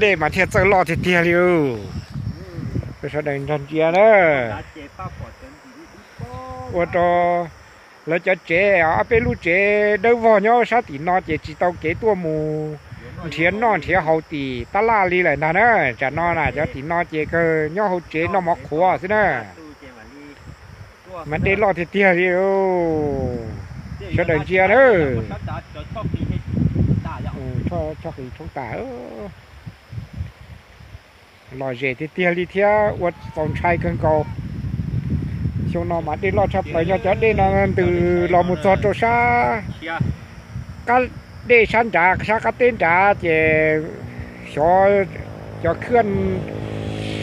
Dej mas thiaj txawj loj tiag tiag li. Sawv daws nrog ntsia na. Ua rau lawv cov tsev, ob peb lub tsev dawb vog nyob sab tim no ces tsis tau kev tuaj mus nrhiav noj nrhiav haus tim tab laj li lawm ntag na. Tsam no na cov tim no ces kawg nyob hauv tsev noj mov qhuav xwb na. Mas dej loj tiag tiag li. Sawv daws ntsia na. Tshoj qis tshoob tas. Lom zem tiag tiag li thiab ua txaus ntshai kawg nkaus. Xyoo no mas dej loj tshaj plaws, nyob cov dej no ntws los mus txog rau sab qab dej sab nrad, sab qab teb nrad ces xyov cov khwj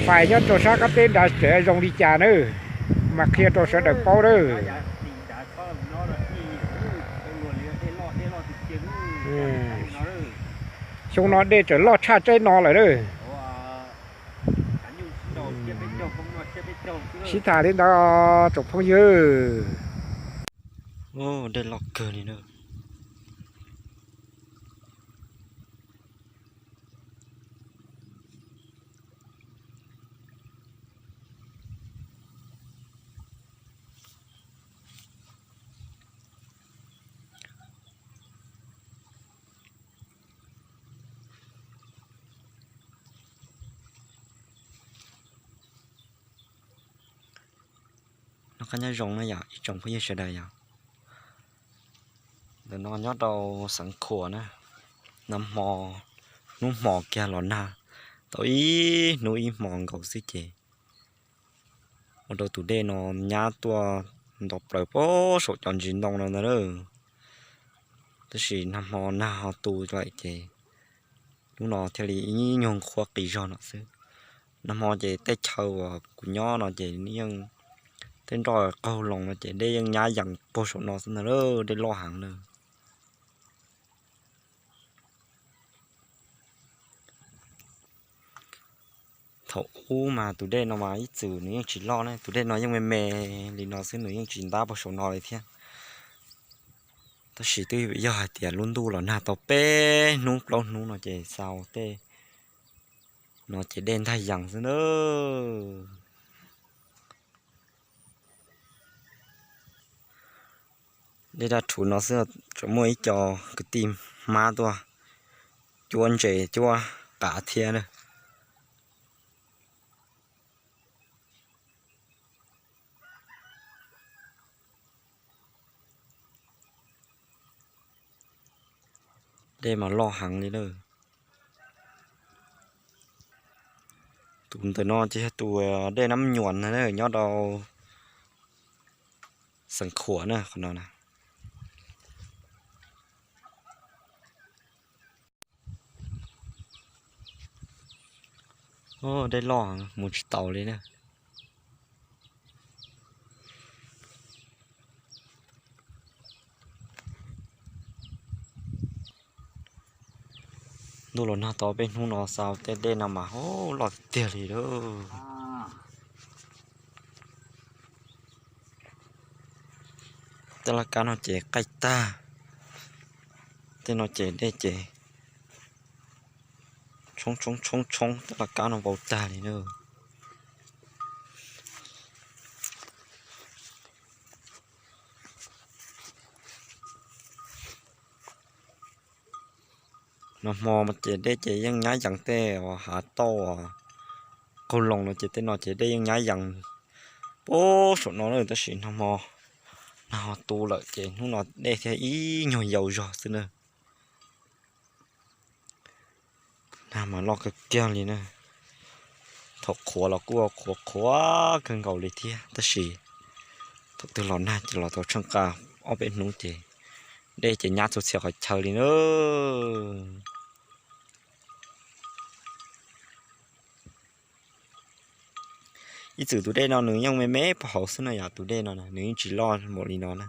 fais nyob rau sab qab teb nrad tseem zoo li cas na. Mas qhia rau sawv daws paub na. Xyoo no dej tseem loj tshaj tsaib no lawm na. Sib tham li ntawd tsoom phooj ywg. Dej loj kawg li na. Noj qab nyob zoo na yom ib tsoom phooj ywg sawv daws yom. Ntawm no nyob rau Xeev Khuam na. Nag hmo, hnub hmo kiag los nag tau ib hnub ib hmo nkaus xwb ces ua rau tus dej no nyab tuaj nto plaws pem saum cov ntsis ntoo no ntag na. Tab sis nag hmo nag ho tu lawm ces hnub no thiaj li ib nyuag qhuav qis zog no xwb. Nag hmo ces tej chaw uas kuv nyob no ces yeej tej nroj qaug loo no ces dej yeej nyab yees puag saum no xwb ntag, dej loj heev na. Thaum ub mas tus dej no mas ib txwm nws yeej tsis loj ne, tus dej no yeej me me li no xwb, nws yeej tsis ntab puag saum no li thiab. Tab sis twb yog hais tias lub ntuj los nag tau peb hnub plaub hnub no ces xaus tej no ces dej ntag yees xwb na. Dej daj rhuv no xwb, tseem muaj ib co kwv tij hmab tuaj cuab ntses cuab qav thiab na. Dej mas loj heev li na. Tus ntawm no ces yog tus dej Nab Nyuam na, nyob rau Xeev Khuam na, qhov no na. Dej loj mus tsis taus li na. Ntuj los nag tau peb hnub no xaus tej dej no mas loj tiag tiag li lawm. Tej laj kab no ces qaij tag, tej no ces dej ces tshoob tshoob tshoob tshoob tej laj kab no vau tag li na. Nag hmo ces dej ces yeej nyab yees tej uas hav tauj uas qaug loo no ces tej no ces dej yeej nyab yees puag saum no na, tab sis nag hmo nag ho tu lawm ces hnub no dej thiaj ib nyuag yau zog xwb na. Nag mas loj kawg kiag li na. Thaum qhuav los kuj qhuav qhuav kawg nkaus li thiab, tab sis thaum twg los nag ces los tau tsheej qa ob peb hnub ces dej ces nyab txhua txhia qhov chaw li na. Ib txwm tus dej no nws yeej me me puag hauv xwb no, yog tus dej no nws yeej tsis loj npaum li no na.